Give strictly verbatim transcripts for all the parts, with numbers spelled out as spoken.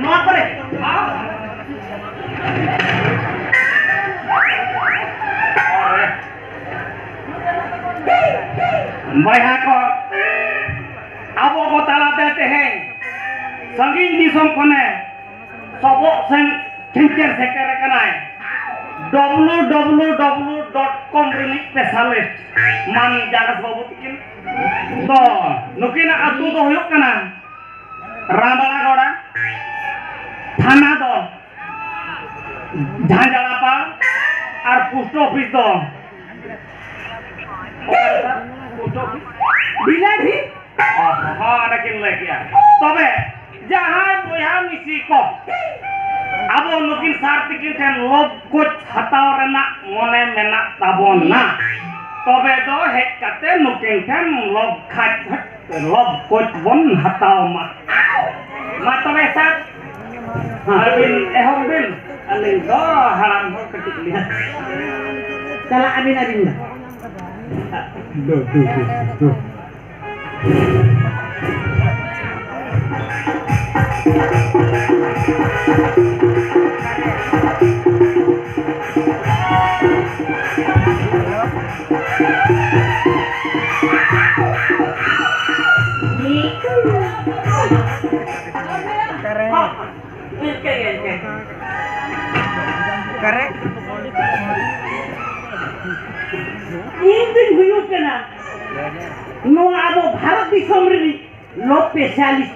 ᱱᱚᱣᱟ ᱠᱚᱨᱮ᱾ ᱵᱚᱭᱦᱟ ᱠᱚ, ᱟᱵᱚ ᱠᱚ ᱛᱟᱞᱟᱛᱮ ᱛᱮᱦᱮᱧ ᱥᱟᱺᱜᱤᱧ ᱫᱤᱥᱚᱢ ᱠᱷᱚᱱᱮ ᱥᱚᱵᱚᱜ ᱥᱮᱱ ᱪᱷᱤᱝᱪᱟᱹᱨ ᱥᱮᱴᱮᱨ ᱟᱠᱟᱱᱟᱭ, W W W dot com ᱨᱤᱱᱤᱡ ᱥᱯᱮᱥᱟᱞᱤᱥᱴ ᱢᱟᱱ ᱡᱟᱜᱟᱥ ᱵᱟᱹᱵᱩ ᱛᱤᱠᱤᱱ᱾ ᱛᱚ, ᱱᱩᱠᱤᱱᱟᱜ ᱟᱹᱛᱩ ᱫᱚ ᱦᱩᱭᱩᱜ ᱠᱟᱱᱟ ᱨᱟᱢᱵᱟᱲᱟᱜᱚᱲᱟ, ᱛᱷᱟᱱᱟ ᱫᱚ ᱡᱷᱟᱸᱡᱟᱲᱟᱯᱟᱲ, ᱟᱨ ᱯᱳᱥᱴ ᱚᱯᱷᱤᱥ ᱫᱚ ᱚᱠᱟ ᱨᱮ ᱛᱟᱢ? Post office? ᱵᱤᱞᱟᱹᱰᱤ᱾ ᱚ, ᱦᱚᱸ, ᱚᱸᱰᱮ ᱠᱤᱱ ᱞᱟᱹᱭ ᱠᱮᱜᱼᱟ᱾ ᱛᱚᱵᱮ ᱡᱟᱦᱟᱸᱭ ᱵᱚᱭᱦᱟ ᱢᱤᱥᱤ ᱠᱚ ᱟᱵᱚ ᱱᱩᱠᱤᱱ ᱥᱟᱨ ᱛᱤᱠᱤᱱ ᱴᱷᱮᱱ ᱞᱚᱵᱽ ᱠᱳᱪ ᱦᱟᱛᱟᱣ ᱨᱮᱱᱟᱜ ᱢᱚᱱᱮ ᱢᱮᱱᱟᱜ ᱛᱟᱵᱚᱱᱟ, ᱛᱚᱵᱮ ᱫᱚ ᱦᱮᱡ ᱠᱟᱛᱮ ᱱᱩᱠᱤᱱ ᱴᱷᱮᱱ ᱞᱚᱵᱽ ᱠᱷᱟᱡ ᱞᱚᱵᱽ ᱠᱳᱪ ᱵᱚᱱ ᱦᱟᱛᱟᱣ ᱢᱟ᱾ ᱢᱟ ᱛᱚᱵᱮ ᱥᱟᱨ, ᱟᱹᱵᱤᱱ ᱮᱦᱚᱵ ᱵᱤᱱ, ᱟᱹᱞᱤᱧ ᱫᱚ ᱦᱟᱲᱟᱢ ᱦᱚᱲ ᱠᱟᱹᱴᱤᱡ ᱞᱤᱧ᱾ ᱪᱟᱞᱟᱜ ᱟᱹᱵᱤᱱ, ᱟᱹᱵᱤᱱ ᱫᱚ᱾ ᱫᱩ, ᱫᱩ, ᱫᱩ, ᱫᱩ᱾ ᱚᱠᱟᱨᱮ? ᱤᱧ ᱫᱩᱧ ᱦᱩᱭᱩᱜ ᱠᱟᱱᱟ ᱱᱚᱣᱟ ᱟᱵᱚ ᱵᱷᱟᱨᱚᱛ ᱫᱤᱥᱚᱢ ᱨᱤᱱᱤᱡ ᱞᱚᱵᱽ ᱥᱯᱮᱥᱟᱞᱤᱥᱴ᱾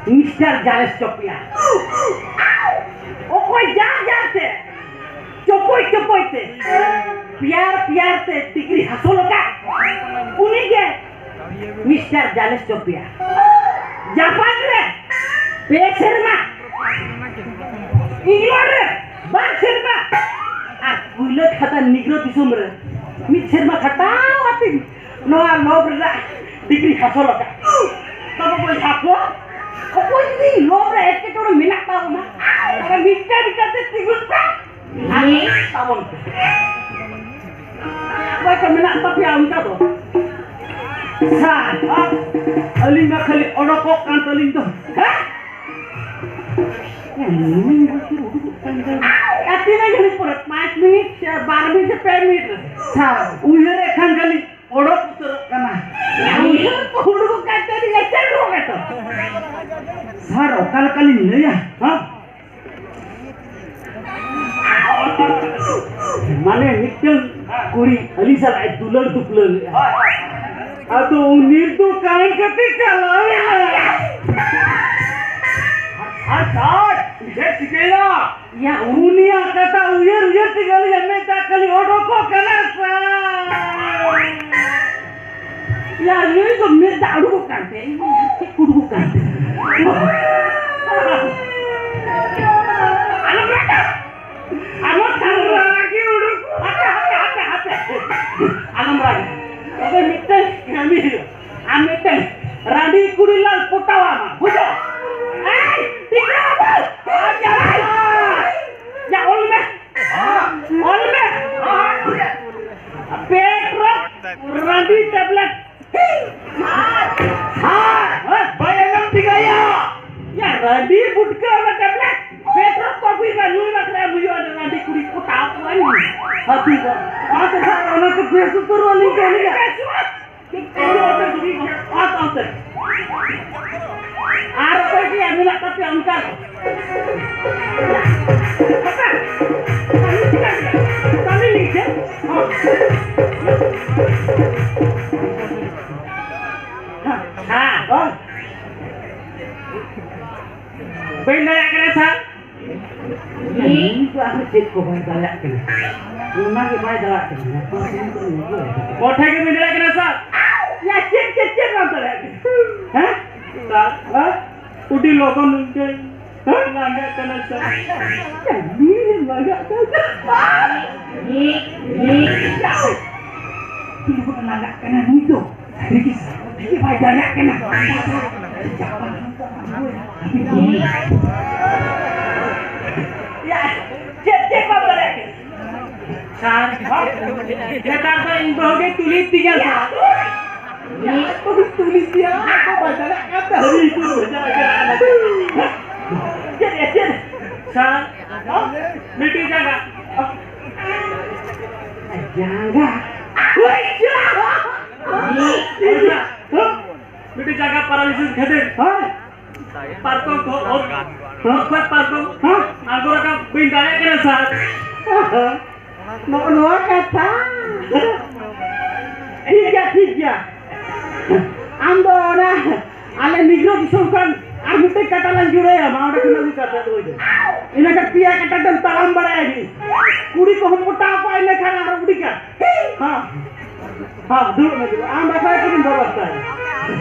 ᱢᱤᱥᱴᱟᱨ ᱡᱟᱞᱮᱥ ᱪᱚᱯᱮᱭᱟ᱾ ᱚᱠᱚᱭ ᱡᱟᱨ ᱡᱟᱨ ᱛᱮ, ᱪᱚᱯᱚᱭ ᱪᱚᱯᱚᱭ ᱛᱮ, ᱯᱮᱭᱟᱨ ᱯᱮᱭᱟᱨ ᱛᱮ ᱰᱤᱜᱽᱨᱤ ᱦᱟᱥᱚᱞ ᱟᱠᱟᱫ, ᱩᱱᱤ ᱜᱮ ᱢᱤᱥᱴᱟᱨ ᱡᱟᱞᱮᱥ ᱪᱚᱯᱮᱭᱟ᱾ ᱡᱟᱯᱟᱱ ᱨᱮ ᱯᱮ ᱥᱮᱨᱢᱟ, ᱤᱝᱞᱮᱱᱰ ᱨᱮ ᱵᱟᱨ ᱥᱮᱨᱢᱟ, ᱟᱨ ᱠᱩᱭᱞᱟᱹ ᱠᱷᱟᱫᱟᱱ ᱱᱤᱜᱽᱨᱳ ᱫᱤᱥᱚᱢ ᱨᱮ ᱢᱤᱫ ᱥᱮᱨᱢᱟ ᱠᱷᱟᱴᱟᱣ ᱟᱛᱮ ᱱᱚᱣᱟ ᱞᱚ ᱨᱮᱱᱟᱜ ᱰᱤᱜᱽᱨᱤ ᱦᱟᱥᱚᱞ ᱟᱠᱟᱫ᱾ ᱛᱚᱵᱮ ᱵᱚᱭᱦᱟ ᱠᱚ, ᱚᱠᱚᱭ ᱡᱩᱫᱤ ᱞᱚ ᱨᱮ ᱮᱴᱠᱮᱴᱚᱬᱮ ᱢᱮᱱᱟᱜ ᱛᱟᱵᱚᱱᱟ, ᱛᱚᱵᱮ ᱢᱤᱫᱴᱟᱝ ᱢᱤᱫᱴᱟᱝ ᱛᱮ ᱛᱤᱸᱜᱩᱱ ᱯᱮ᱾ ᱟᱨ ᱛᱟᱵᱚᱱ ᱯᱮ᱾ ᱚᱠᱚᱭ ᱠᱚ ᱢᱮᱱᱟᱜ ᱛᱟᱯᱮᱭᱟ ᱚᱱᱠᱟ ᱫᱚ? ᱥᱟᱨ, ᱟᱹᱞᱤᱧ ᱢᱟ ᱠᱷᱟᱹᱞᱤ ᱚᱰᱚᱠᱚᱜ ᱠᱟᱱ ᱛᱟᱹᱞᱤᱧ ᱫᱚ᱾ ᱦᱮᱸ? ᱟᱨ ᱛᱤᱱᱟᱹᱜ ᱜᱷᱟᱹᱲᱤᱡ ᱯᱚᱨᱮ? ᱯᱟᱸᱪ ᱢᱤᱱᱤᱴ ᱥᱮ ᱵᱟᱨ ᱢᱤᱱᱤᱴ ᱥᱮ ᱯᱮ ᱢᱤᱱᱤᱴ ᱨᱮ? ᱥᱟᱨ, ᱩᱭᱦᱟᱹᱨᱮᱫ ᱠᱷᱟᱱ ᱠᱷᱟᱹᱞᱤ ᱚᱰᱚᱠ ᱩᱛᱟᱹᱨᱚᱜ ᱠᱟᱱᱟ᱾ ᱩᱭᱦᱟᱹᱨ ᱠᱚ ᱩᱰᱩᱠᱚᱜ ᱠᱟᱱ ᱛᱟᱹᱞᱤᱧᱟ, ᱪᱮᱫ ᱦᱚᱸ ᱵᱟᱝ ᱛᱚ᱾ ᱥᱟᱨ, ᱚᱠᱟ ᱞᱮᱠᱟᱞᱤᱧ ᱞᱟᱹᱭᱟ? ᱦᱮᱸ? ᱢᱟᱱᱮ ᱢᱤᱫᱴᱟᱝ ᱠᱩᱲᱤ ᱟᱹᱞᱤᱧ ᱥᱟᱞᱟᱜ ᱮ ᱫᱩᱞᱟᱹᱲ ᱫᱩᱯᱞᱟᱹᱲ ᱞᱮᱫᱼᱟ᱾ ᱟᱫᱚ ᱩᱱᱤ ᱫᱚ ᱠᱟᱱ ᱠᱟᱛᱮ ᱪᱟᱞᱟᱣ ᱮᱱᱟ᱾ ᱟᱨ ᱥᱟᱨ, ᱪᱮᱫ ᱪᱤᱠᱟᱹᱭᱮᱱᱟ? ᱭᱟ, ᱩᱱᱤᱭᱟᱜ ᱠᱟᱛᱷᱟ ᱩᱭᱦᱟᱹᱨ ᱩᱭᱦᱟᱹᱨ ᱛᱮᱜᱮ ᱟᱹᱞᱤᱧᱟᱜ ᱢᱮᱫ ᱫᱟᱜ ᱠᱷᱟᱹᱞᱤ ᱚᱰᱚᱠᱚᱜ ᱠᱟᱱᱟ, ᱥᱟᱨ᱾ ᱭᱟ, ᱱᱩᱭ ᱫᱚ ᱢᱮᱫ ᱫᱟᱜ ᱩᱰᱩᱠᱚᱜ ᱠᱟᱱ ᱛᱟᱭᱟ, ᱤᱧ ᱪᱮᱫ ᱠᱚ ᱩᱰᱩᱠᱚᱜ ᱠᱟᱱ ᱛᱟᱭᱟ? ᱟᱞᱚᱢ ᱨᱟᱜᱟ, ᱟᱞᱚᱢ ᱨᱟᱜᱟ᱾ ᱦᱟᱯᱮ, ᱦᱟᱯᱮ, ᱦᱟᱯᱮ, ᱦᱟᱯᱮ᱾ ᱟᱞᱚᱢ ᱨᱟᱜᱟ᱾ ᱛᱚᱵᱮ ᱢᱤᱫᱴᱟᱝ ᱠᱟᱹᱢᱤ ᱦᱩᱭᱩᱜᱼᱟ᱾ ᱟᱢ ᱢᱤᱫᱴᱟᱝ ᱨᱟᱺᱰᱤ ᱠᱩᱲᱤ ᱞᱟᱝ ᱯᱚᱴᱟᱣᱟᱢᱟ, ᱵᱩᱡᱷᱟᱹᱣ? ᱮᱭ, ᱴᱤᱠᱟᱹ ᱵᱟᱹᱵᱩ! ᱟᱨ ᱡᱟᱦᱟᱸᱭ! ᱭᱟ, ᱚᱞ ᱢᱮ! ᱚᱞ ᱢᱮ! ᱯᱮᱴᱨᱚᱠ ᱨᱟᱺᱰᱤ ᱴᱮᱵᱞᱮᱴ᱾ ᱦᱮᱸ, ᱵᱟᱭ ᱟᱸᱡᱚᱢ ᱴᱷᱤᱠᱟᱹᱭᱟ᱾ ᱭᱟ, ᱨᱟᱺᱰᱤ ᱵᱩᱴᱠᱟᱹ ᱚᱱᱟ ᱴᱮᱵᱞᱮᱴ᱾ ᱯᱮᱴᱨᱚᱠ ᱠᱚ ᱟᱹᱜᱩᱭ ᱢᱟ, ᱧᱩᱭ ᱢᱟ, ᱥᱮ ᱦᱩᱭᱩᱜᱼᱟ, ᱨᱟᱺᱰᱤ ᱠᱩᱲᱤ ᱯᱚᱴᱟᱣ ᱠᱚᱣᱟ᱾ ᱦᱟᱹᱛᱤ ᱠᱚ᱾ ᱚᱱᱟ ᱛᱮ ᱥᱟᱨ, ᱚᱱᱟ ᱛᱮ ᱵᱮᱥ ᱩᱛᱟᱹᱨᱚᱜ ᱟᱹᱞᱤᱧ ᱠᱟᱱ ᱜᱮᱭᱟ᱾ ᱟᱨ ᱚᱠᱚᱭ ᱜᱮ ᱢᱮᱱᱟᱜ ᱛᱟᱯᱮᱭᱟ ᱚᱱᱠᱟ ᱫᱚ? ᱦᱮᱸ, ᱦᱮᱸ, ᱦᱳᱭ᱾ ᱵᱟᱹᱧ ᱫᱟᱲᱮᱭᱟᱜ ᱠᱟᱱᱟ ᱥᱟᱨ᱾ ᱩᱱᱤ ᱫᱚ ᱟᱨ ᱪᱮᱫ ᱠᱚ ᱵᱟᱭ ᱫᱟᱲᱮᱭᱟᱜ ᱠᱟᱱᱟ? ᱚᱱᱟ ᱜᱮ ᱵᱟᱭ ᱫᱟᱲᱮᱭᱟᱜ ᱠᱟᱱᱟ᱾ ᱚᱠᱚᱭ ᱴᱷᱮᱱ ᱜᱮ ᱵᱟᱹᱧ ᱫᱟᱲᱮᱭᱟᱜ ᱠᱟᱱᱟ ᱥᱟᱨ᱾ ᱭᱟ, ᱪᱮᱫ, ᱪᱮᱫ, ᱪᱮᱫ ᱵᱟᱢ ᱫᱟᱲᱮᱭᱟᱜ ᱠᱟᱱᱟ? ᱦᱮᱸ? ᱥᱟᱨ, ᱦᱮᱸ? ᱟᱹᱰᱤ ᱞᱚᱜᱚᱱ ᱩᱱᱠᱩ ᱞᱟᱸᱜᱟᱜ ᱠᱟᱱᱟ ᱥᱟᱨ᱾ ᱠᱟᱹᱢᱤ ᱨᱮ ᱞᱟᱸᱜᱟᱜ ᱠᱟᱱᱟ᱾ ᱛᱤᱱᱟᱹᱜ ᱞᱟᱸᱜᱟᱜ ᱠᱟᱱᱟ ᱱᱩᱭ ᱫᱚ᱾ ᱥᱟᱹᱨᱤ ᱜᱮ ᱥᱟᱹᱨᱤ ᱜᱮ ᱵᱟᱭ ᱫᱟᱲᱮᱭᱟᱜ ᱠᱟᱱᱟ᱾ ᱭᱟ, ᱪᱮᱫ, ᱪᱮᱫ ᱵᱟᱢ ᱫᱟᱲᱮᱭᱟᱜ ᱠᱟᱱᱟ? ᱥᱟᱨ, ᱱᱮᱛᱟᱨ ᱫᱚ ᱤᱧ ᱵᱟᱹᱦᱩ ᱜᱮ ᱛᱩᱞᱤ ᱛᱤᱧᱟ ᱥᱟᱨ᱾ ᱛᱩᱞᱤ ᱛᱤᱧᱟ, ᱟᱫᱚ ᱵᱟᱭ ᱫᱟᱲᱮᱭᱟᱜ ᱠᱟᱱ ᱛᱟᱦᱮᱸ᱾ ᱪᱮᱫ ᱭᱟ, ᱪᱮᱫ? ᱥᱟᱨ, ᱢᱤᱫᱴᱤᱡ ᱡᱟᱸᱜᱟ᱾ ᱡᱟᱸᱜᱟ? ᱦᱳᱭ, ᱡᱟᱸᱜᱟ᱾ ᱢᱤᱫᱴᱤᱡ ᱡᱟᱸᱜᱟ paralysis ᱠᱷᱟᱹᱛᱤᱨ᱾ ᱦᱳᱭ᱾ ᱯᱟᱨᱠᱚᱢ ᱠᱚ ᱚᱛ, ᱚᱛ ᱠᱷᱚᱱ ᱯᱟᱨᱠᱚᱢ ᱦᱮᱸ? ᱟᱬᱜᱚ ᱨᱟᱠᱟᱵ ᱵᱟᱹᱧ ᱫᱟᱲᱮᱭᱟᱜ ᱠᱟᱱᱟ ᱥᱟᱨ᱾ ᱱᱚᱜᱼᱚ ᱱᱚᱣᱟ ᱠᱟᱛᱷᱟ᱾ ᱴᱷᱤᱠ ᱜᱮᱭᱟ, ᱴᱷᱤᱠ ᱜᱮᱭᱟ᱾ ᱟᱢ ᱫᱚ ᱚᱱᱟ ᱟᱞᱮ ᱱᱤᱜᱽᱨᱳ ᱫᱤᱥᱚᱢ ᱠᱷᱚᱱ ᱟᱨ ᱢᱤᱫᱴᱮᱡ ᱠᱟᱴᱟ ᱞᱟᱝ ᱡᱩᱲᱟᱹᱭᱟ, ᱢᱟ ᱚᱸᱰᱮ ᱠᱷᱚᱱᱟᱜ ᱜᱮ ᱠᱟᱴᱟ ᱫᱚ ᱦᱩᱭ ᱮᱱᱟ᱾ ᱤᱱᱟᱹ ᱠᱷᱟᱱ ᱯᱮᱭᱟ ᱠᱟᱴᱟ ᱛᱮᱢ ᱛᱟᱲᱟᱢ ᱵᱟᱲᱟᱭᱟ ᱜᱮ᱾ ᱠᱩᱲᱤ ᱠᱚᱦᱚᱸ ᱢᱚᱴᱟᱣ ᱠᱚᱣᱟ ᱤᱱᱟᱹ ᱠᱷᱟᱱ ᱟᱨ ᱩᱰᱤᱠᱟ᱾ ᱦᱮᱸ᱾ ᱦᱚᱸ, ᱫᱩᱲᱩᱵ ᱢᱮ, ᱫᱩᱲᱩᱵ᱾ ᱟᱢ ᱵᱟᱠᱷᱨᱟ ᱛᱮᱜᱮᱧ ᱵᱮᱵᱚᱥᱛᱷᱟᱭᱟ᱾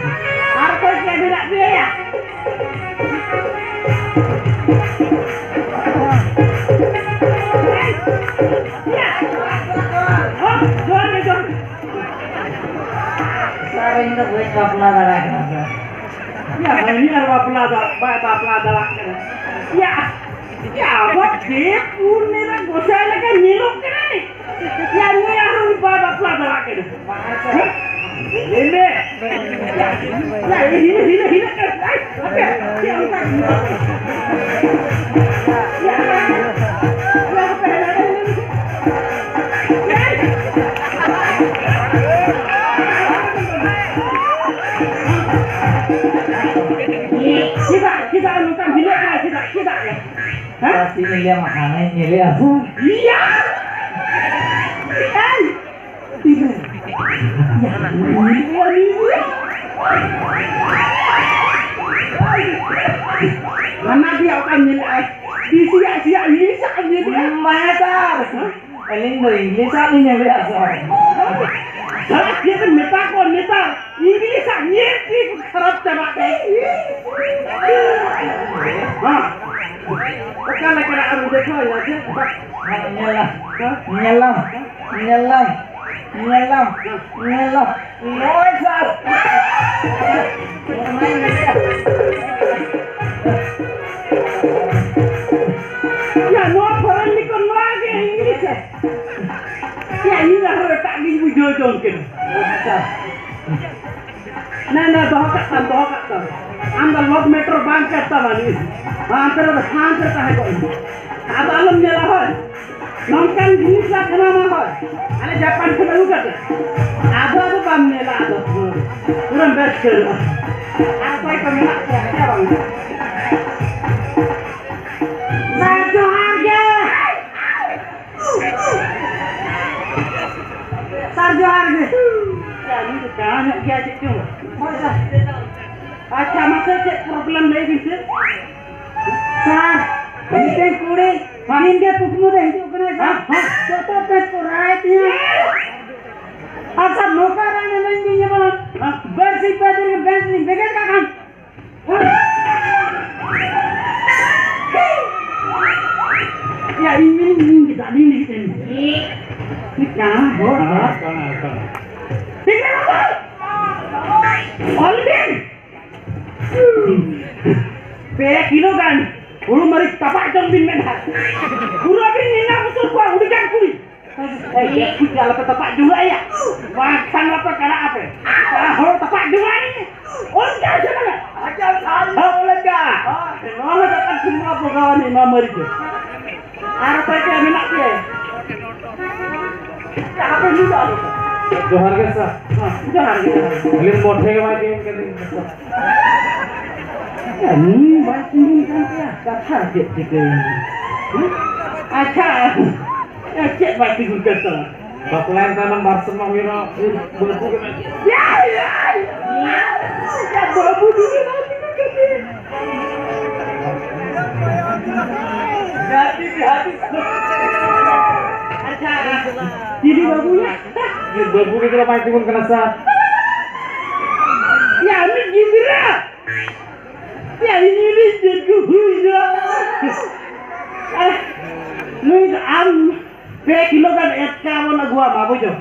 ᱟᱨ ᱚᱠᱚᱭ ᱪᱮᱫ ᱢᱮᱱᱟᱜ ᱯᱮᱭᱟ ᱭᱟ? ᱭᱟ᱾ ᱦᱚᱸ, ᱡᱚᱦᱟᱨ ᱜᱮ, ᱡᱚᱦᱟᱨ ᱜᱮ᱾ ᱥᱟᱨ, ᱤᱧ ᱫᱚ ᱵᱟᱹᱧ ᱵᱟᱯᱞᱟ ᱫᱟᱲᱮᱭᱟᱜ ᱠᱟᱱᱟ, ᱥᱟᱨ᱾ ᱭᱟ, ᱦᱟᱹᱱᱤ ᱟᱨ ᱵᱟᱯᱞᱟ ᱫᱟ-, ᱵᱟᱭ ᱵᱟᱯᱞᱟ ᱫᱟᱲᱮᱭᱟᱜ ᱠᱟᱱᱟ᱾ ᱭᱟ᱾ ᱟᱵᱚ ᱫᱮᱵ ᱯᱩᱨᱱᱤᱢᱟ ᱜᱚᱸᱥᱟᱭ ᱞᱮᱠᱟ ᱧᱮᱞᱚᱜ ᱠᱟᱱᱟᱭ᱾ ᱭᱟ, ᱱᱩᱭ ᱟᱨᱦᱚᱸ ᱩᱱᱤ ᱵᱟᱭ ᱵᱟᱯᱞᱟ ᱫᱟᱲᱮᱭᱟᱜ ᱠᱟᱱᱟ᱾ ᱦᱮᱸ? ᱞᱟᱹᱭ ᱢᱮ᱾ ᱭᱟ, ᱭᱟ, ᱦᱤᱞᱟᱹ, ᱦᱤᱞᱟᱹ, ᱦᱤᱞᱟᱹ᱾ ᱟᱭ, ᱦᱟᱯᱮ, ᱪᱮᱫ ᱚᱱᱠᱟ? ᱭᱟ, ᱭᱟ, ᱦᱟᱯᱮ, ᱦᱟᱯᱮ, ᱦᱟᱯᱮ᱾ ᱪᱮᱫᱟᱜ, ᱪᱮᱫᱟᱜ ᱱᱚᱝᱠᱟᱢ ᱦᱤᱞᱟᱹᱜ ᱠᱟᱱᱟ? ᱪᱮᱫᱟᱜ, ᱪᱮᱫᱟᱜ? ᱦᱮᱸ? ᱪᱮᱫ ᱤᱧ ᱞᱟᱹᱭᱟ, ᱢᱟ ᱦᱟᱱᱮᱧ ᱧᱮᱞᱮᱜᱼᱟ ᱥᱮ᱾ ᱤᱭᱟ! ᱮᱭ! ᱛᱤᱨᱮ? ᱤᱭᱟ! ᱦᱟᱱᱟ ᱜᱮ ᱚᱠᱟᱢ ᱧᱮᱞᱮᱜᱼᱟ? ᱵᱤᱥᱤᱭᱟᱜ ᱥᱤᱭᱟᱜ ᱤᱝᱞᱤᱥᱟᱜ ᱮᱢ ᱧᱮᱞᱮᱜᱼᱟ? ᱵᱟᱝᱟ ᱥᱟᱨ, ᱟᱹᱞᱤᱧ ᱫᱚ ᱤᱝᱞᱤᱥᱟᱜ ᱞᱤᱧ ᱧᱮᱞᱮᱜᱼᱟ ᱥᱟᱨ᱾ ᱥᱟᱨ, ᱪᱮᱫ ᱮᱢ ᱢᱮᱛᱟ ᱠᱚᱣᱟ ᱱᱮᱛᱟᱨ? ᱤᱝᱞᱤᱥᱟᱜ ᱧᱮᱞ ᱛᱮᱜᱮ ᱠᱚ ᱠᱷᱟᱨᱟᱯ ᱪᱟᱵᱟᱜ ᱠᱟᱱᱟ᱾ ᱦᱮᱸ᱾ ᱚᱠᱟ ᱞᱮᱠᱟᱱᱟᱜ ᱟᱨ ᱫᱮᱠᱷᱟᱣ ᱧᱟ ᱪᱮᱫ? ᱧᱮᱞᱟ, ᱧᱮᱞᱟ, ᱧᱮᱞᱟ, ᱧᱮᱞᱟ, ᱧᱮᱞᱟ᱾ ᱱᱚᱜᱼᱚᱭ ᱥᱟᱨ᱾ ᱭᱟ, ᱱᱚᱣᱟ ᱯᱷᱚᱨᱮᱱ ᱞᱤᱠᱚ ᱱᱚᱣᱟ ᱜᱮ ᱤᱝᱞᱤᱥ ᱮ᱾ ᱭᱟ, ᱤᱧ ᱟᱨᱦᱚᱸ ᱮᱴᱟᱜ ᱜᱤᱧ ᱵᱩᱡᱷᱟᱹᱣ ᱡᱚᱝ ᱠᱟᱱᱟ᱾ ᱱᱟ, ᱱᱟ, ᱫᱚᱦᱚ ᱠᱟᱜ ᱛᱟᱢ, ᱫᱚᱦᱚ ᱠᱟᱜ ᱛᱟᱢ᱾ ᱟᱢ ᱫᱚ ᱞᱚᱵ ᱢᱮᱴᱨᱚ ᱵᱟᱝ ᱠᱟᱱ ᱛᱟᱢᱟ ᱱᱤᱭᱟᱹ᱾ ᱦᱟᱱᱛᱮ ᱨᱮ, ᱦᱟᱱᱛᱮ ᱨᱮ ᱛᱟᱦᱮᱸ ᱠᱚᱜ ᱢᱮ᱾ ᱟᱫᱚ ᱟᱞᱚᱢ ᱧᱮᱞᱟ, ᱦᱳᱭ᱾ ᱱᱚᱝᱠᱟᱱ ᱡᱤᱱᱤᱥ ᱞᱟᱜ ᱠᱟᱱᱟ ᱢᱟ, ᱦᱳᱭ᱾ ᱟᱞᱮ ᱡᱟᱯᱟᱱ ᱠᱷᱚᱱ ᱟᱹᱜᱩ ᱠᱟᱛᱮ᱾ ᱟᱫᱚ, ᱟᱫᱚ ᱵᱟᱢ ᱧᱮᱞᱟ, ᱟᱫᱚ᱾ ᱯᱩᱨᱟᱹᱢ ᱵᱮᱥ ᱩᱛᱟᱹᱨᱚᱜᱼᱟ᱾ ᱟᱨ ᱚᱠᱚᱭ ᱠᱚ ᱢᱮᱱᱟᱜ ᱠᱚᱣᱟ, ᱦᱮᱸ ᱵᱟᱝ? ᱥᱟᱨ, ᱡᱚᱦᱟᱨ ᱜᱮ᱾ ᱥᱟᱨ, ᱡᱚᱦᱟᱨ ᱜᱮ᱾ ᱪᱟ, ᱱᱩᱭ ᱫᱚ ᱠᱟᱬᱟ ᱧᱚᱜ ᱜᱮᱭᱟ, ᱪᱮᱫ ᱪᱚᱝ? ᱦᱳᱭ, ᱥᱟᱨ᱾ ᱟᱪᱪᱷᱟ, ᱢᱟᱥᱮ ᱪᱮᱫ problem ᱞᱟᱹᱭ ᱵᱤᱱ ᱥᱮ? ᱥᱟᱨ, ᱢᱤᱫᱴᱮᱱ ᱠᱩᱲᱤ ᱦᱮᱸ᱾ ᱫᱤᱱ ᱜᱮ ᱠᱩᱠᱢᱩ ᱨᱮ ᱦᱤᱡᱩᱜ ᱠᱟᱱᱟᱭ, ᱥᱟᱨ᱾ ᱦᱮᱸ, ᱦᱮᱸ᱾ ᱡᱚᱛᱚ ᱯᱮ ᱠᱚᱨᱟᱣᱮᱫ ᱛᱤᱧᱟ᱾ ᱟᱨ ᱥᱟᱨ, ᱱᱚᱝᱠᱟ ᱨᱟᱱ ᱮᱢᱟᱹᱧ ᱵᱤᱱ ᱡᱮᱢᱚᱱ ᱦᱮᱸ᱾ ᱵᱟᱨ ᱥᱤᱧ ᱯᱮ ᱫᱤᱱ ᱨᱮ ᱵᱮᱥ ᱞᱤᱧ ᱵᱮᱸᱜᱮᱫ ᱠᱟᱜ ᱠᱷᱟᱱ᱾ ᱭᱟ, ᱤᱧ ᱢᱮᱱᱤᱧ, ᱤᱧ ᱜᱮ ᱫᱟᱜ ᱤᱧ ᱞᱟᱹᱜᱤᱫ ᱛᱮ᱾ ᱢᱤᱫᱴᱟᱝ ᱦᱚᱲ ᱠᱟᱱᱟ, ᱠᱟᱱᱟ, ᱠᱟᱱᱟ᱾ ᱴᱷᱤᱠ ᱜᱮᱭᱟ, ᱵᱟᱵᱟ? ᱚᱞ ᱵᱤᱱ᱾ ᱯᱮ ᱠᱤᱞᱳ ᱜᱟᱱ ᱦᱩᱲᱩ ᱢᱟᱹᱨᱤᱪ ᱛᱟᱯᱟᱜ ᱡᱚᱢ ᱵᱤᱱ ᱢᱮᱱᱟ᱾ ᱯᱩᱨᱟᱹ ᱵᱤᱱ ᱧᱮᱞ ᱧᱟᱢ ᱩᱛᱟᱹᱨ ᱠᱚᱣᱟ ᱦᱩᱰᱤᱧ ᱜᱟᱱ ᱠᱩᱲᱤ᱾ ᱮᱭ, ᱪᱮᱫ ᱠᱚ ᱪᱟᱞᱟᱜ ᱯᱮ ᱛᱟᱯᱟᱜ ᱡᱚᱝᱟᱜ ᱭᱟ? ᱵᱟᱝᱠᱷᱟᱱ ᱢᱟᱯᱮ ᱠᱟᱲᱟᱜ ᱟᱯᱮ᱾ ᱟᱨ ᱦᱚᱲ ᱛᱟᱯᱟᱜ ᱡᱚᱝᱟᱜ ᱟᱹᱱᱤᱡ᱾ ᱚᱱᱠᱟ ᱥᱮ ᱵᱟᱝᱟ? ᱟᱪᱪᱷᱟ, ᱥᱟᱨ, ᱦᱚᱸ, ᱞᱮᱠᱟ᱾ ᱦᱳᱭ, ᱱᱚᱣᱟ ᱦᱚᱸ ᱡᱚᱛᱚ ᱥᱩᱢᱩᱝ ᱵᱚᱜᱟᱣᱟᱱᱤᱡ, ᱱᱚᱣᱟ ᱢᱟᱹᱨᱤᱪ ᱫᱚ᱾ ᱟᱨ ᱚᱠᱚᱭ ᱠᱚ ᱢᱮᱱᱟᱜ ᱯᱮᱭᱟ? ᱟᱯᱮ ᱢᱤᱫ ᱫᱚ ᱟᱞᱚ ᱯᱮ᱾ ᱡᱚᱦᱟᱨ ᱜᱮ, ᱥᱟᱨ᱾ ᱦᱚᱸ, ᱡᱚᱦᱟᱨ ᱜᱮ, ᱡᱚᱦᱟᱨ ᱜᱮ᱾ ᱟᱹᱞᱤᱧ ᱢᱚᱴᱷᱮ ᱜᱮ ᱵᱟᱭ ᱛᱤᱸᱜᱩᱱ ᱠᱟᱱᱟ, ᱥᱟᱨ᱾ ᱱᱩᱭ ᱵᱟᱭ ᱛᱤᱸᱜᱩᱱ ᱠᱟᱱ ᱛᱟᱭᱟ, ᱠᱟᱛᱷᱟ ᱪᱮᱫ ᱪᱤᱠᱟᱹᱭᱮᱱᱟ? ᱦᱮᱸ? ᱟᱪᱪᱷᱟ, ᱪᱮᱫ ᱵᱟᱭ ᱛᱤᱸᱜᱩᱱ ᱠᱟᱱ ᱛᱟᱢᱟ? ᱵᱟᱯᱞᱟᱭᱮᱱ ᱛᱟᱭᱱᱚᱢ ᱵᱟᱨ ᱥᱮᱨᱢᱟ ᱦᱩᱭᱮᱱᱟ, ᱩᱱᱤ ᱵᱟᱹᱵᱩ ᱜᱮ ᱢᱮᱱᱟᱭ᱾ ᱭᱟ, ᱭᱟ, ᱭᱟ, ᱵᱟᱹᱵᱩ ᱡᱩᱫᱤ ᱵᱟᱭ ᱛᱤᱸᱜᱩᱱ ᱠᱟᱱ ᱟᱪᱪᱷᱟ, ᱪᱤᱞᱤ ᱵᱟᱹᱵᱩ ᱭᱟ? ᱵᱟᱹᱵᱩ ᱜᱤᱫᱽᱨᱟᱹ ᱵᱟᱭ ᱛᱤᱸᱜᱩᱱ ᱠᱟᱱᱟ ᱥᱟᱨ᱾ ᱭᱟ, ᱩᱱᱤ ᱜᱤᱫᱽᱨᱟᱹ! ᱭᱟ, ᱤᱧ ᱨᱮᱱ ᱪᱮᱫ ᱠᱚ ᱦᱩᱭ ᱮᱱᱟ? ᱟᱦ, ᱱᱩᱭ ᱫᱚ ᱟᱢ ᱯᱮ ᱠᱤᱞᱳ ᱜᱟᱱ ᱮᱛᱠᱟ ᱵᱚᱱ ᱟᱹᱜᱩᱣᱟᱢᱟ, ᱵᱩᱡᱷᱟᱹᱣ?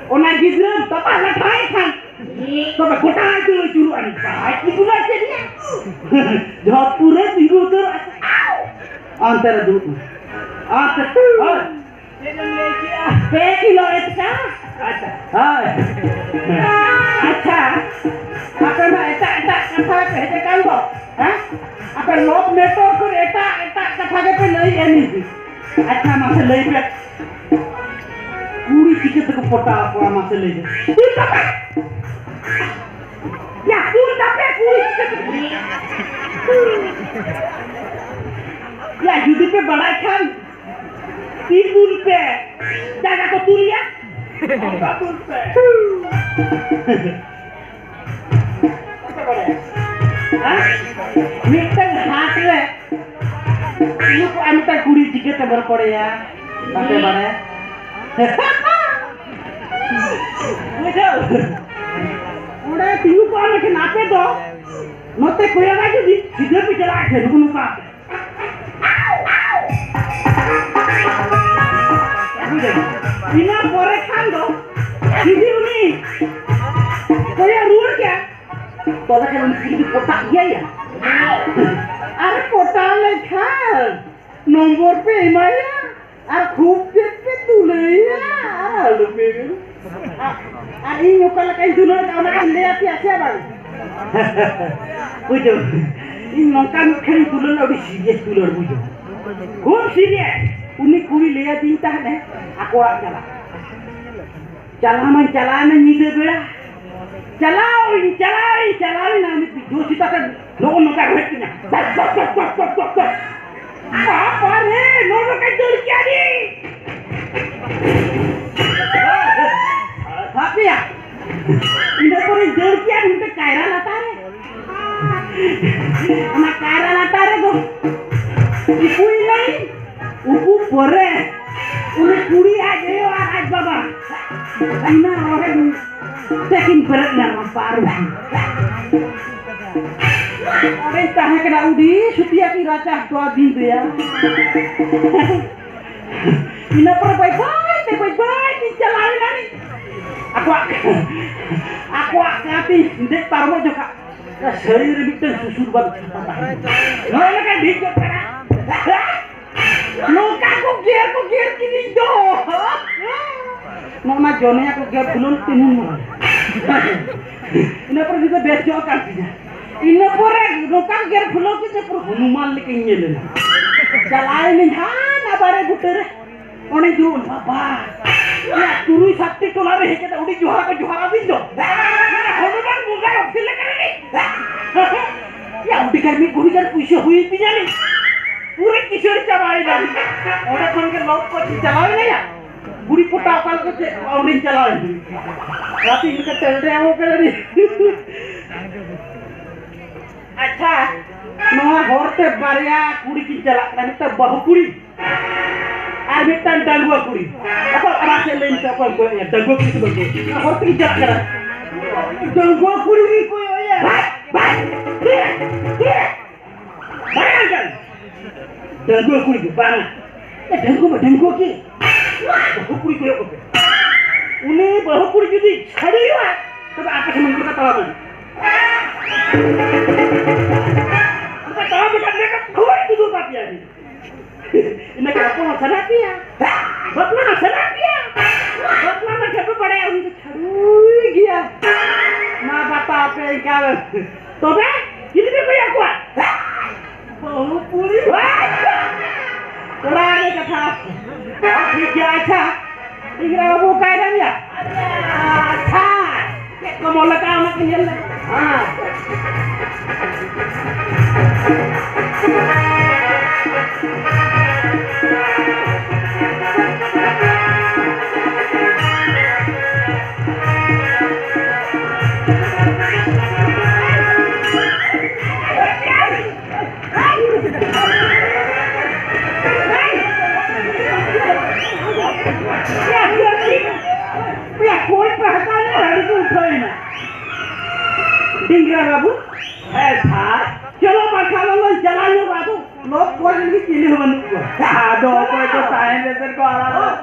ᱚᱱᱟ ᱜᱤᱫᱽᱨᱟᱹ ᱛᱚᱯᱟ ᱞᱟᱴᱷᱟᱭ ᱠᱷᱟᱱ, ᱛᱚᱵᱮ ᱜᱚᱴᱟ ᱫᱟᱹᱲ ᱟᱹᱪᱩᱨᱚᱜᱼᱟ᱾ ᱯᱟᱸᱪ ᱠᱤᱞᱳ ᱪᱮᱫ ᱭᱟ? ᱡᱷᱚᱛ ᱯᱩᱨᱟᱹ ᱛᱤᱸᱜᱩ ᱩᱛᱟᱹᱨᱚᱜᱼᱟ᱾ ᱟᱣ! ᱚᱱᱛᱮ ᱨᱮ ᱫᱩᱲᱩᱵ ᱢᱮ᱾ ᱚᱱᱛᱮ, ᱦᱳᱭ᱾ ᱪᱮᱫ ᱮᱢ ᱞᱟᱹᱭ ᱠᱮᱜᱼᱟ? ᱯᱮ ᱠᱤᱞᱳ ᱮᱛᱠᱟ᱾ ᱟᱪᱪᱷᱟ᱾ ᱦᱳᱭ᱾ ᱟᱪᱪᱷᱟ, ᱟᱯᱮ ᱢᱟ ᱮᱴᱟᱜ ᱮᱴᱟᱜ ᱠᱟᱛᱷᱟ ᱯᱮ ᱦᱮᱡ ᱟᱠᱟᱱ ᱫᱚ, ᱦᱮᱸ? ᱟᱯᱮ love matter ᱠᱚ ᱮᱴᱟᱜ ᱮᱴᱟᱜ ᱠᱟᱛᱷᱟ ᱜᱮᱯᱮ ᱞᱟᱹᱭᱮᱜᱼᱟ ᱱᱤᱛ᱾ ᱟᱪᱪᱷᱟ, ᱢᱟᱥᱮ ᱞᱟᱹᱭ ᱯᱮ, ᱠᱩᱲᱤ ᱪᱤᱠᱟᱹ ᱛᱮᱠᱚ ᱯᱚᱴᱟᱣ ᱠᱚᱣᱟ? ᱢᱟᱥᱮ ᱞᱟᱹᱭ ᱯᱮ᱾ ᱠᱩᱲᱤ ᱛᱟᱯᱮ! ᱭᱟ, ᱠᱩᱲᱤ ᱛᱟᱯᱮ, ᱠᱩᱲᱤ ᱪᱤᱠᱟᱹ ᱛᱮᱠᱚ ᱯᱚᱴᱟᱣ? ᱭᱟ, ᱡᱩᱫᱤ ᱯᱮ ᱵᱟᱲᱟᱭ ᱠᱷᱟᱱ, ᱛᱤ ᱫᱩᱞ ᱯᱮ᱾ ᱡᱟᱸᱜᱟ ᱠᱚ ᱛᱩᱞ ᱭᱟ᱾ ᱡᱟᱸᱜᱟ ᱛᱩᱞ ᱯᱮ᱾ ᱦᱮᱸ? ᱢᱤᱫᱴᱟᱝ ᱦᱟᱴ ᱨᱮ ᱛᱤᱸᱜᱩ ᱠᱚᱜᱼᱟ ᱢᱤᱫᱴᱟᱝ ᱠᱩᱲᱤ, ᱪᱤᱠᱟᱹ ᱛᱮᱵᱚᱱ ᱯᱚᱲᱮᱭᱟ? ᱵᱟᱯᱮ ᱵᱟᱲᱟᱭᱟ? ᱵᱩᱡᱷᱟᱹᱣ? ᱚᱸᱰᱮ ᱛᱤᱸᱜᱩ ᱠᱚᱜᱼᱟ, ᱞᱮᱠᱤᱱ ᱟᱯᱮ ᱫᱚ ᱱᱚᱛᱮ ᱠᱚᱭᱚᱜᱟ ᱡᱩᱫᱤ ᱥᱤᱫᱷᱟᱹ ᱯᱮ ᱪᱟᱞᱟᱜᱼᱟ, ᱱᱩᱠᱩ ᱱᱚᱝᱠᱟ᱾ ᱵᱩᱡᱷᱟᱹᱣ? ᱤᱱᱟᱹ ᱯᱚᱨᱮ ᱠᱷᱟᱱ ᱫᱚ ᱡᱩᱫᱤ ᱩᱱᱤ ᱠᱚᱭᱚᱜ ᱨᱩᱣᱟᱹᱲ ᱠᱮᱭᱟ, ᱛᱚᱵᱮ ᱠᱷᱟᱱ ᱩᱱᱤ ᱠᱩᱲᱤ ᱫᱚ ᱯᱚᱴᱟᱜ ᱜᱮᱭᱟᱭ᱾ ᱟᱨ ᱯᱚᱴᱟᱣ ᱞᱮᱱᱠᱷᱟᱱ ᱱᱚᱢᱵᱚᱨ ᱯᱮ ᱮᱢᱟᱭᱟ ᱟᱨ ᱠᱷᱩᱵ ᱛᱮᱫ ᱯᱮ ᱫᱩᱞᱟᱹᱭᱟ᱾ ᱟᱨ ᱟᱞᱚ ᱯᱮ ᱢᱮᱱᱟ᱾ ᱟᱨ ᱤᱧ ᱚᱠᱟ ᱞᱮᱠᱟᱧ ᱫᱩᱞᱟᱹᱲ ᱫᱟ, ᱚᱱᱟ ᱤᱧ ᱞᱟᱹᱭ ᱟᱯᱮᱭᱟ ᱥᱮ ᱵᱟᱝ? ᱵᱩᱡᱷᱟᱹᱣ, ᱤᱧ ᱱᱚᱝᱠᱟ ᱢᱤᱫ ᱜᱷᱟᱹᱲᱤᱡ ᱫᱩᱞᱟᱹᱲ, ᱟᱹᱰᱤ serious ᱫᱩᱞᱟᱹᱲ, ᱵᱩᱡᱷᱟᱹᱣ, ᱠᱷᱩᱵ serious᱾ ᱩᱱᱤ ᱠᱩᱲᱤ ᱞᱟᱹᱭ ᱟᱹᱫᱤᱧ ᱛᱟᱦᱮᱸᱫ ᱟᱠᱚ ᱚᱲᱟᱜ ᱪᱟᱞᱟᱜ᱾ ᱪᱟᱞᱟᱣ ᱢᱟᱧ ᱪᱟᱞᱟᱣ ᱮᱱᱟ ᱧᱤᱫᱟᱹ ᱵᱮᱲᱟ᱾ ᱪᱟᱞᱟᱣ ᱤᱧ, ᱪᱟᱞᱟᱣ ᱤᱧ, ᱪᱟᱞᱟᱣ ᱮᱱᱟ᱾ ᱩᱱᱤ ᱡᱳᱨ ᱪᱮᱛᱟᱱ ᱨᱮ ᱱᱚᱜᱼᱚ ᱱᱚᱝᱠᱟ ᱨᱚᱦᱮᱫ ᱛᱤᱧᱟ᱾ ᱵᱟᱯ, ᱵᱟᱯ, ᱵᱟᱯ, ᱵᱟᱯ, ᱵᱟᱯ, ᱵᱟᱯ᱾ ᱵᱟᱯ ᱨᱮ, ᱱᱚᱜᱼᱚ ᱱᱚᱝᱠᱟᱧ ᱫᱟᱹᱲ ᱠᱮᱜᱼᱟ ᱞᱤᱧ᱾ ᱵᱟᱯ ᱭᱟ᱾ ᱤᱱᱟᱹ ᱯᱚᱨᱮᱧ ᱫᱟᱹᱲ ᱠᱮᱜᱼᱟ ᱢᱤᱫᱴᱮᱱ ᱠᱟᱭᱨᱟ ᱞᱟᱛᱟᱨ ᱨᱮ᱾ ᱤᱱᱟᱹ ᱨᱚᱦᱮ ᱛᱮᱠᱤᱱ ᱵᱮᱨᱮᱫ ᱞᱮᱱᱟ ᱵᱟᱨ ᱵᱷᱟᱝ᱾ ᱚᱸᱰᱮ ᱛᱟᱦᱮᱸ ᱠᱟᱱᱟ ᱩᱰᱤ ᱥᱩᱛᱤᱭᱟ ᱠᱤ ᱨᱟᱪᱟ ᱦᱚᱴᱚᱣᱟ ᱫᱤᱱ ᱫᱚᱭᱟ᱾ ᱤᱱᱟᱹ ᱯᱚᱨᱮ ᱵᱟᱭ ᱵᱟᱭ ᱛᱮ ᱵᱟᱭ ᱵᱟᱭ ᱛᱤᱧ ᱪᱟᱞᱟᱣ ᱮᱱᱟ ᱱᱤᱧ᱾ ᱟᱠᱚᱣᱟᱜ, ᱟᱠᱚᱣᱟᱜ ᱠᱟᱹᱴᱤᱡ ᱫᱮᱡ ᱯᱟᱨᱚᱢᱚᱜ ᱡᱚᱠᱷᱟ ᱥᱟᱹᱨᱤ ᱨᱮ ᱢᱤᱫᱴᱟᱝ ᱥᱩᱥᱩᱨ ᱵᱟᱝ ᱪᱷᱟᱯᱟ ᱛᱟᱦᱮᱸ᱾ ᱱᱚᱜᱼᱚ ᱱᱚᱝᱠᱟ ᱰᱷᱤᱯ ᱜᱚᱫ ᱠᱟᱱᱟ᱾ ᱱᱚᱝᱠᱟ ᱠᱚ ᱜᱮᱨ ᱠᱚ ᱜᱮᱨ ᱠᱤᱫᱤᱧ ᱫᱚ᱾ ᱱᱚᱜᱼᱚ ᱱᱟ ᱡᱚᱱᱮᱭᱟ ᱠᱚ ᱜᱮᱨ ᱵᱩᱞᱟᱹᱣ ᱛᱤᱱ ᱢᱟᱨᱟᱝ᱾ ᱤᱱᱟᱹ ᱯᱚᱨᱮ ᱱᱤᱛᱚᱜ ᱵᱮᱥ ᱧᱚᱜ ᱟᱠᱟᱱ ᱛᱤᱧᱟ᱾ ᱤᱱᱟᱹ ᱯᱚᱨᱮ ᱱᱚᱝᱠᱟ ᱠᱚ ᱜᱮᱨ ᱵᱩᱞᱟᱹᱣ ᱠᱮᱫ ᱛᱮ ᱯᱩᱨᱟᱹ ᱦᱚᱱᱩᱢᱟᱱ ᱞᱮᱠᱟᱧ ᱧᱮᱞ ᱮᱱᱟ᱾ ᱪᱟᱞᱟᱣ ᱮᱱᱟᱹᱧ ᱦᱟᱱᱟ ᱵᱟᱲᱮ ᱵᱩᱴᱟᱹ ᱨᱮ᱾ ᱚᱸᱰᱮ ᱫᱩᱲᱩᱵ ᱮᱱᱟ, ᱵᱟᱵᱟ᱾ ᱤᱧᱟᱜ ᱛᱩᱨᱩᱭ ᱥᱟᱛᱴᱤ ᱴᱚᱞᱟ ᱨᱮ ᱦᱮᱡ ᱠᱟᱛᱮ ᱩᱰᱤ ᱡᱚᱦᱟᱨ ᱠᱚ ᱡᱚᱦᱟᱨ ᱟᱹᱫᱤᱧ ᱫᱚ᱾ ᱦᱚᱱᱩᱢᱟᱱ ᱵᱚᱸᱜᱟᱭ ᱚᱯᱷᱤᱥ ᱞᱮᱠᱟ ᱨᱮ᱾ ᱭᱟ, ᱩᱰᱤ ᱜᱟᱱ ᱢᱤᱫ ᱜᱷᱩᱲᱤ ᱜᱟᱱ ᱯᱩᱭᱥᱟᱹ ᱦᱩᱭ ᱛᱤᱧᱟ ᱱᱤ᱾ ᱯᱩᱨᱟᱹ ᱠᱤᱥᱟᱹᱬ ᱪᱟᱵᱟᱭᱮᱱᱟ ᱱᱤ᱾ ᱚᱸᱰᱮ ᱠᱷᱚᱱ ᱜᱮ ᱞᱚᱵ ᱠᱚ ᱪᱟᱞᱟᱣ ᱮᱱᱟ ᱭᱟ᱾ ᱵᱩᱲᱤ ᱯᱚᱴᱟ ᱚᱠᱟ ᱞᱮᱠᱟ ᱪᱮᱫ ᱚᱸᱰᱮᱧ ᱪᱟᱞᱟᱣ ᱮᱱᱟ᱾ ᱨᱟᱛᱤ ᱤᱱᱠᱟᱹ ᱴᱮᱞᱰᱮ ᱮᱢᱚᱜ ᱠᱟᱱᱟ ᱱᱤ᱾ ᱟᱪᱪᱷᱟ, ᱱᱚᱣᱟ ᱦᱚᱨ ᱛᱮ ᱵᱟᱨᱭᱟ ᱠᱩᱲᱤ ᱠᱤᱱ ᱪᱟᱞᱟᱜ ᱠᱟᱱᱟ, ᱢᱤᱫᱴᱟᱝ ᱵᱟᱹᱦᱩ ᱠᱩᱲᱤ ᱟᱨ ᱢᱤᱫᱴᱟᱝ ᱰᱟᱺᱜᱩᱣᱟᱹ ᱠᱩᱲᱤ᱾ ᱚᱠᱚᱭ ᱚᱲᱟᱜ ᱥᱮᱫ ᱞᱟᱹᱭ ᱢᱮᱥᱮ, ᱚᱠᱚᱭ ᱠᱚᱭᱚᱜ ᱮᱭᱟ? ᱰᱟᱺᱜᱩᱣᱟᱹ ᱠᱩᱲᱤ ᱥᱮ ᱵᱟᱹᱦᱩ ᱠᱩᱲᱤ? ᱚᱱᱟ ᱦᱚᱨ ᱛᱮᱠᱤᱱ ᱪᱟᱞᱟᱜ ᱠᱟᱱᱟ᱾ ᱰᱟᱺᱜᱩᱣᱟᱹ ᱠᱩᱲᱤ ᱜᱮ ᱠᱚᱭᱚᱜ ᱮᱭᱟ᱾ ᱵᱟᱝ ᱟᱸᱡᱚᱢ᱾ ᱰᱟᱺᱜᱩᱣᱟᱹ ᱠᱩᱲᱤ ᱫᱚ ᱵᱟᱝᱟ᱾ ᱮ, ᱰᱟᱺᱜᱩᱣᱟᱹ ᱢᱟ ᱰᱟᱺᱜᱩᱣᱟᱹ ᱜᱮ᱾ ᱵᱟᱹᱦᱩ ᱠᱩᱲᱤ ᱠᱚᱭᱚᱜ ᱠᱚᱯᱮ᱾ ᱩᱱᱤ ᱵᱟᱹᱦᱩ ᱠᱩᱲᱤ ᱡᱩᱫᱤ ᱪᱷᱟᱹᱰᱣᱤᱜᱼᱟ, ᱛᱚᱵᱮ ᱟᱯᱮ ᱥᱟᱢᱟᱝ ᱨᱮ ᱛᱟᱲᱟᱢᱟᱭ᱾ ᱚᱱᱠᱟ ᱛᱟᱲᱟᱢ ᱞᱮᱠᱷᱟᱱ ᱢᱮᱱᱟ, ᱠᱷᱩᱵ ᱡᱩᱫᱟᱹ ᱵᱟᱯᱞᱟ ᱜᱮ᱾ ᱤᱱᱟᱹ ᱠᱷᱟᱱ ᱟᱯᱮ ᱦᱚᱸ ᱥᱟᱱᱟ ᱯᱮᱭᱟ᱾ ᱵᱟᱯᱞᱟ ᱦᱚᱸ ᱥᱟᱱᱟ ᱯᱮᱭᱟ᱾ ᱵᱟᱯᱞᱟ ᱢᱟ ᱡᱚᱛᱚ ᱵᱟᱲᱟᱭᱟ, ᱩᱱᱤ ᱫᱚ ᱪᱷᱟᱹᱰᱣᱤ ᱜᱮᱭᱟ᱾ ᱢᱟ ᱵᱟᱛᱟ ᱟᱯᱮ ᱤᱱᱠᱟ ᱫᱚ᱾ ᱛᱚᱵᱮ ᱪᱤᱞᱤ ᱯᱮ ᱠᱚᱭᱚᱜ ᱠᱚᱣᱟ? ᱵᱟᱹᱦᱩ ᱠᱩᱲᱤ᱾ ᱠᱚᱲᱟ ᱜᱮ ᱠᱟᱛᱷᱟ᱾ ᱴᱷᱤᱠ ᱜᱮᱭᱟ, ᱟᱪᱪᱷᱟ᱾ ᱤᱧ ᱨᱮᱱ ᱵᱟᱹᱵᱩ ᱚᱠᱟᱭ ᱱᱟᱢ ᱭᱟ? ᱟᱪᱪᱷᱟ᱾ ᱪᱮᱫ ᱠᱚ ᱢᱚᱱᱮ ᱠᱟᱜᱼᱟ, ᱚᱱᱟ ᱠᱚ ᱧᱮᱞ ᱞᱮ᱾ ᱦᱮᱸ᱾ ᱠᱚ ᱟᱲᱟᱜ᱾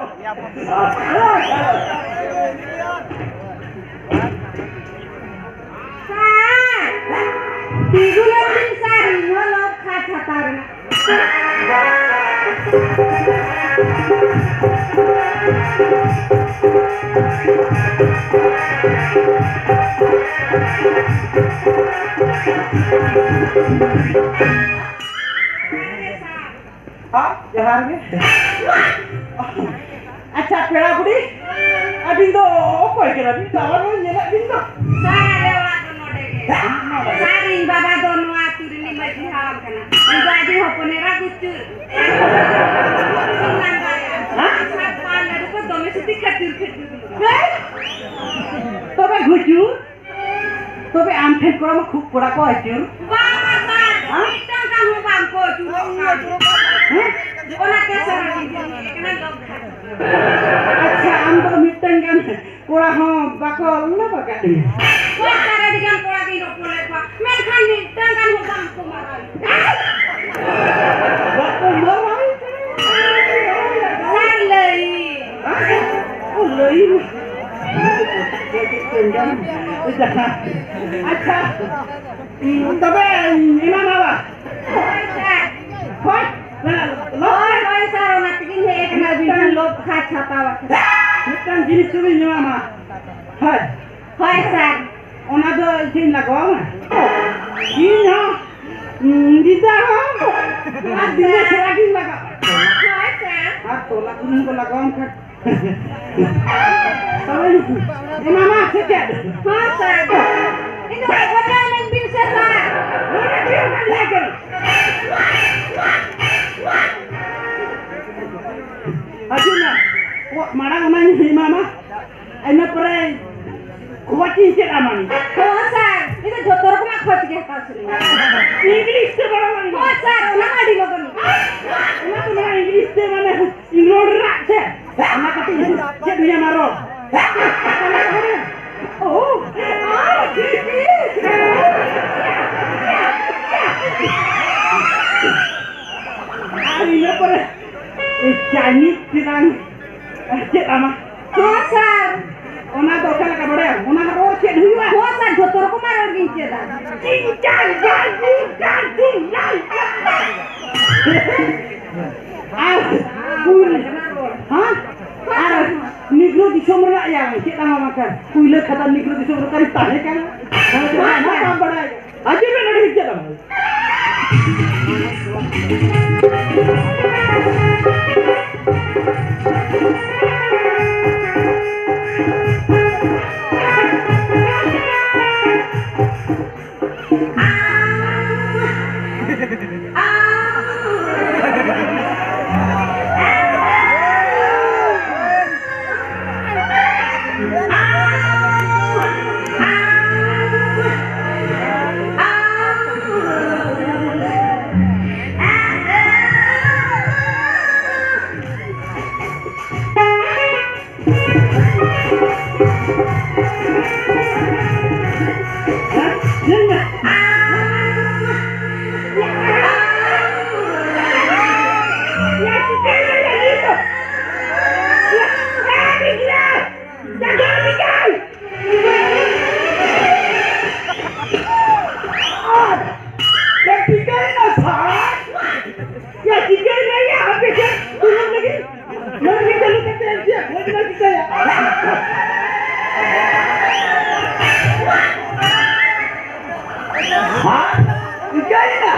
ᱥᱟᱨ, ᱛᱤᱸᱜᱩ ᱞᱮᱱ ᱵᱤᱱ ᱥᱟᱨ, ᱤᱧ ᱦᱚᱸ ᱞᱚᱵ ᱠᱷᱟ ᱪᱷᱟᱛᱟ ᱨᱮᱱᱟᱜ᱾ ᱦᱮᱸ, ᱡᱚᱦᱟᱨ ᱜᱮ᱾ ᱟᱪᱪᱷᱟ, ᱯᱮᱲᱟ ᱵᱩᱰᱷᱤ, ᱟᱹᱵᱤᱱ ᱫᱚ ᱚᱠᱚᱭ ᱠᱟᱱᱟ ᱵᱤᱱ? ᱴᱟᱣᱟᱨ ᱵᱟᱹᱧ ᱧᱮᱞᱮᱫ ᱵᱤᱱ ᱫᱚ᱾ ᱥᱟᱨ, ᱟᱞᱮ ᱚᱲᱟᱜ ᱫᱚ ᱱᱚᱰᱮ ᱜᱮ᱾ ᱥᱟᱨ, ᱤᱧ ᱵᱟᱵᱟ ᱫᱚ ᱱᱚᱣᱟ ᱟᱹᱛᱩ ᱨᱤᱱᱤᱡ ᱢᱟᱹᱡᱷᱤ ᱦᱟᱲᱟᱢ ᱠᱟᱱᱟ᱾ ᱤᱧ ᱫᱚ ᱟᱹᱰᱤ ᱦᱚᱯᱚᱱ ᱮᱨᱟ ᱜᱩᱪᱩ᱾ ᱦᱮᱸ? ᱥᱟᱨ, ᱯᱟᱱ ᱞᱟᱹᱰᱩ ᱠᱚ ᱫᱚᱢᱮ ᱥᱤᱵᱤᱞ ᱠᱷᱟᱹᱡᱩᱨ ᱠᱷᱟᱹᱡᱩᱨ᱾ ᱦᱮᱸ? ᱛᱚᱵᱮ ᱜᱩᱪᱩ? ᱛᱚᱵᱮ ᱟᱢ ᱴᱷᱮᱱ ᱠᱚᱲᱟ ᱢᱟ ᱠᱷᱩᱵ ᱠᱚᱲᱟ ᱠᱚ ᱟᱹᱪᱩᱨ᱾ ᱵᱟᱝ, ᱵᱟᱝ, ᱦᱮᱸ? ᱢᱤᱫᱴᱟᱝ ᱜᱟᱱ ᱦᱚᱸ ᱵᱟᱝ ᱠᱚ ᱟᱹᱪᱩᱨᱚᱜ ᱠᱟᱱ᱾ ᱦᱮᱸ? ᱚᱱᱟᱛᱮ ᱥᱟᱨ ᱟᱹᱞᱤᱧ ᱞᱤᱧ ᱦᱮᱡ ᱟᱠᱟᱱᱟ ᱞᱚᱵ ᱠᱷᱟᱹᱛᱤᱨ᱾ ᱟᱪᱪᱷᱟ, ᱟᱢ ᱫᱚ ᱢᱤᱫᱴᱟᱝ ᱜᱟᱱ ᱠᱚᱲᱟ ᱦᱚᱸ ᱵᱟᱠᱚ ᱞᱚᱵ ᱟᱠᱟᱫ ᱢᱮᱭᱟ? ᱦᱳᱭ ᱥᱟᱨ, ᱟᱹᱰᱤ ᱜᱟᱱ ᱠᱚᱲᱟ ᱜᱤᱧ ᱨᱚᱯᱚᱲ ᱞᱮᱫ ᱠᱚᱣᱟ, ᱢᱮᱱᱠᱷᱟᱱ ᱢᱤᱫᱴᱟᱝ ᱜᱟᱱ ᱦᱚᱸ ᱵᱟᱝ ᱠᱚ ᱢᱟᱨᱟᱣ᱾ ᱵᱟᱠᱚ ᱢᱟᱨᱟᱣ? ᱥᱟᱨ, ᱞᱟᱹᱭ᱾ ᱦᱮᱸ? ᱚ, ᱞᱟᱹᱭ ᱢᱮ᱾ ᱟᱪᱪᱷᱟ, ᱛᱚᱵᱮ ᱮᱢᱟᱢᱟ ᱵᱟ? ᱦᱳᱭ, ᱥᱟᱨ᱾ ᱦᱳᱭ? ᱦᱳᱭ, ᱦᱳᱭ, ᱥᱟᱨ, ᱚᱱᱟ ᱛᱮᱜᱮᱧ ᱦᱮᱡ ᱟᱠᱟᱱᱟ, ᱟᱹᱵᱤᱱ ᱴᱷᱮᱱ ᱞᱚᱵ ᱠᱷᱟ ᱪᱷᱟᱛᱟ ᱵᱟᱠᱷᱨᱟ᱾ ᱢᱤᱫᱴᱟᱝ ᱡᱤᱱᱤᱥ ᱛᱚᱵᱮᱧ ᱮᱢᱟᱢᱟ᱾ ᱦᱳᱭ᱾ ᱦᱳᱭ, ᱥᱟᱨ᱾ ᱚᱱᱟ ᱫᱚ ᱤᱧ ᱞᱟᱜᱟᱣᱟᱢᱟ᱾ ᱤᱧ ᱦᱚᱸ, ᱩᱸ, ᱫᱤᱫᱟ ᱦᱚᱸ, ᱟᱨ ᱫᱤᱱᱟᱹ ᱥᱮᱬᱟ ᱜᱤᱧ ᱞᱟᱜᱟᱣᱟ᱾ ᱦᱳᱭ, ᱥᱟᱨ᱾ ᱟᱨ ᱛᱚᱞᱟ ᱠᱚ ᱞᱟᱜᱟᱣᱟᱢ ᱠᱷᱟᱱ᱾ ᱛᱚᱵᱮ, ᱮᱢᱟᱢᱟ ᱥᱮ ᱪᱮᱫ? ᱦᱚᱸ, ᱥᱟᱨ᱾ ᱤᱧ ᱫᱚ ᱵᱟᱹᱧ ᱵᱟᱰᱟᱭᱟ, ᱢᱮᱱ ᱵᱤᱱ ᱥᱮ, ᱥᱟᱨ᱾ ᱦᱤᱡᱩᱜ ᱢᱮ᱾ ᱚ, ᱢᱟᱲᱟᱝ ᱚᱱᱟᱧ ᱮᱢᱟᱢᱟ᱾ ᱤᱱᱟᱹ ᱯᱚᱨᱮ ᱠᱷᱚᱡᱽ ᱤᱧ ᱪᱮᱫ ᱟᱢᱟ? ᱦᱚᱸ, ᱥᱟᱨ᱾ ᱤᱧ ᱫᱚ ᱡᱚᱛᱚ ᱨᱚᱠᱚᱢᱟᱜ ᱠᱷᱚᱡᱽ ᱜᱮ ᱦᱟᱛᱟᱣ ᱥᱟᱱᱟᱧᱟ᱾ ᱤᱝᱞᱤᱥ ᱛᱮ ᱵᱟᱲᱟᱭ ᱵᱟᱹᱱᱩᱜᱼᱟ᱾ ᱦᱚᱸ, ᱥᱟᱨ, ᱚᱱᱟ ᱢᱟ ᱟᱹᱰᱤ ᱞᱚᱜᱚᱱ᱾ ᱚᱱᱟ ᱫᱚ ᱢᱮᱱᱟ ᱤᱝᱞᱤᱥ ᱛᱮ, ᱢᱟᱱᱮ ᱤᱧ ᱨᱚᱲ ᱨᱮᱱᱟᱜ ᱥᱮ᱾ ᱚᱱᱟ ᱠᱟᱹᱴᱤᱡ ᱪᱮᱫ ᱦᱩᱭ ᱟᱢᱟ ᱨᱚᱲ᱾ ᱳ᱾ ᱟᱨ ᱤᱱᱟᱹ ᱯᱚᱨᱮ, ᱮ, ᱪᱟᱭᱱᱤᱡᱽ ᱪᱮᱫ ᱟᱢᱟ? ᱦᱚᱸ ᱥᱟᱨ᱾ ᱚᱱᱟ ᱫᱚ ᱚᱠᱟ ᱞᱮᱠᱟ ᱵᱟᱲᱟᱭᱟᱢ? ᱚᱱᱟ ᱨᱚᱲ ᱪᱮᱫ ᱦᱩᱭᱩᱜᱼᱟ? ᱦᱚᱸ ᱥᱟᱨ, ᱡᱚᱛᱚ ᱨᱚᱠᱚᱢᱟᱜ ᱨᱚᱲ ᱜᱤᱧ ᱪᱮᱫᱟ᱾ ᱪᱤᱝ ᱪᱟᱝ ᱵᱟᱝ ᱪᱤᱝ ᱪᱟᱝ ᱪᱤᱝ ᱞᱟᱝ᱾ ᱟᱨ ᱠᱩᱞ-, ᱦᱮᱸ? ᱟᱨ ᱱᱤᱜᱽᱨᱳ ᱫᱤᱥᱚᱢ ᱨᱮᱱᱟᱜ ᱭᱟ, ᱪᱮᱫ ᱟᱢᱟ ᱵᱟᱝᱠᱷᱟᱱ? ᱠᱩᱭᱞᱟᱹ ᱠᱷᱟᱫᱟᱱ ᱱᱤᱜᱽᱨᱳ ᱫᱤᱥᱚᱢ ᱨᱮ ᱚᱠᱟᱨᱮ ᱛᱟᱦᱮᱸ ᱠᱟᱱᱟ? ᱦᱮᱸ, ᱵᱟᱢ ᱵᱟᱲᱟᱭ᱾ ᱟᱡᱚᱢ ᱢᱮ, ᱱᱚᱰᱮ ᱪᱮᱫ ᱟᱢᱟ? ᱪᱤᱠᱟᱹᱭᱮᱱᱟ ᱥᱟᱨ? ᱭᱟ, ᱪᱤᱠᱟᱹᱭᱮᱱᱟ ᱭᱟ? ᱟᱯᱮ ᱪᱮᱫ ᱩᱭᱦᱟᱹᱨ ᱞᱟᱹᱜᱤᱫ? ᱱᱚᱣᱟ ᱜᱮ ᱪᱟᱹᱞᱩ ᱠᱟᱛᱮ ᱪᱮᱫ ᱠᱷᱚᱡᱽ ᱞᱮ ᱪᱤᱠᱟᱹᱭᱟ? ᱦᱟ? ᱪᱤᱠᱟᱹᱭᱮᱱᱟ?